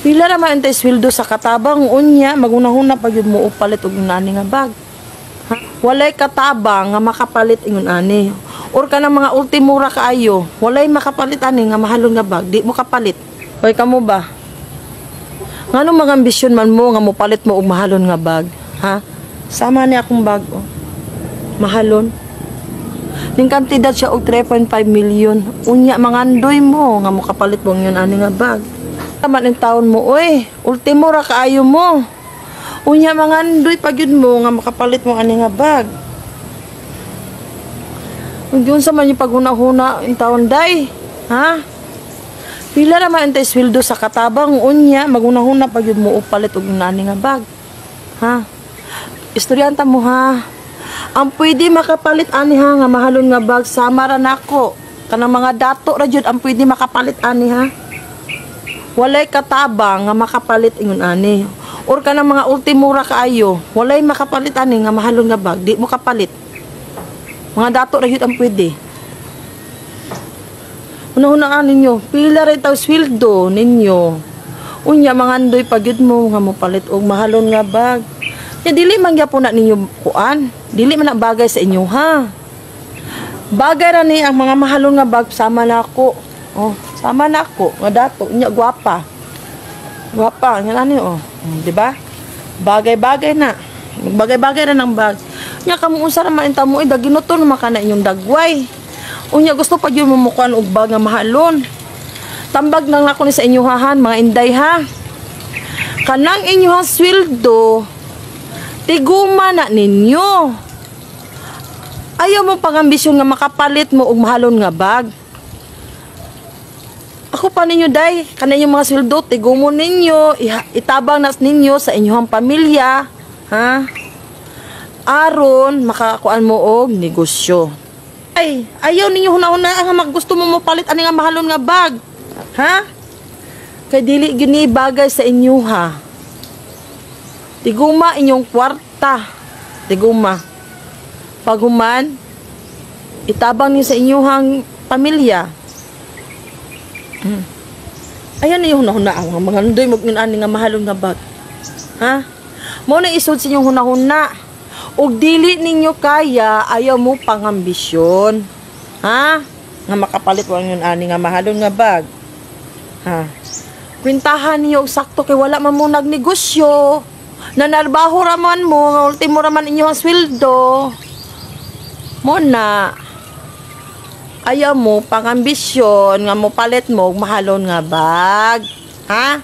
Pila ra man tay sweldo sa katabang, unya magunahuna pa gyud mo og palit og nani nga bag? Ha? Walay katabang nga makapalit ingon ani. Or kanang mga ultimo ra kaayo, walay makapalit ani nga mahalon nga bag, di mo kapalit. Hoy, kamo ba? Ngano mga ambisyon man mo nga mopalit mo og mahalon nga bag, ha? Sama ni akong bag, oh. Mahalon. Ning kantidad siya og 3.5 million. Unya mangandoy mo nga mokapalit mo ingon ani nga bag. Tama ning taon mo, oy. Ultimo ra kaayo mo. Unya mangandoy pa gyud mo nga makapalit mo ani nga bag. Ug unsa man yung paghuna-huna in taon day? Ha? Pila ra man tay sweldo sa katabang, unya magunahuna pa gyud mo og palit og nani nga bag? Ha? Istoryanta mo, ha. Ang pwede makapalit ani, ha, nga mahalon nga bag, sama ra nako. Kanang mga dato ra jud ang pwede makapalit ani, ha. Walay katabang nga makapalit ingon ani. Or kanang mga ultimo ra kaayo, walay makapalit ani nga mahalon nga bag, di mo kapalit. Mga dato ra jud ang pwede. Una-una ninyo, pila ra taw sweldo ninyo. Unya mangandoy pa gyud mo nga mopalit og mahalon nga bag. Ya dili man gyapon na ninyo kuan, dili man na bagay sa inyo, ha. Bagay ra ni ang mga mahalon nga bag sama na ako. Oh, sama na ako nga dato, unya gwapa. Gwapa nga ani, oh. Di ba? Bagay-bagay na. Bagay-bagay ra ng bag. Nya kamo, unsa ra man inta mo, eh, daginuton naman ka na inyong dagway. Unya gusto pa gyud mo mukuan og bag nga mahalon. Tambag nang nako ni sa inyo hahan, mga inday, ha. Kanang inyong sweldo, tiguma na ninyo. Ayaw mo pangambisyon nga makapalit mo og mahalon nga bag. Ako pa ninyo day, kanang inyong mga sweldo, tigumo ninyo, itabang nas ninyo sa inyong pamilya, ha? Aron makakuan mo og negosyo. Ay, ayaw ninyo huna-huna nga maggusto mo mopalit ani nga mahalon nga bag. Ha? Kay dili gini bagay sa inyo, ha. Tiguma inyong kwarta. Tiguma. Paghuman, itabang niyo sa inyong pamilya. Ayan ninyo huna-huna ang mga mangandoy mo ani nga mahalon nga bag. Ha? Mo na isod sa inyong huna-huna. Ug dili ninyo kaya, ayaw mo pangambisyon. Ha? Nga makapalit wa yun ani nga mahalon nga bag. Ha? Kwintahan niyo og sakto kay wala man mo nagnegosyo. Nanarbaho ra man mo, nga ultimo ra man inyong sweldo. Mo na ayaw mo pangambisyon nga mo palit mo og mahalon nga bag. Ha?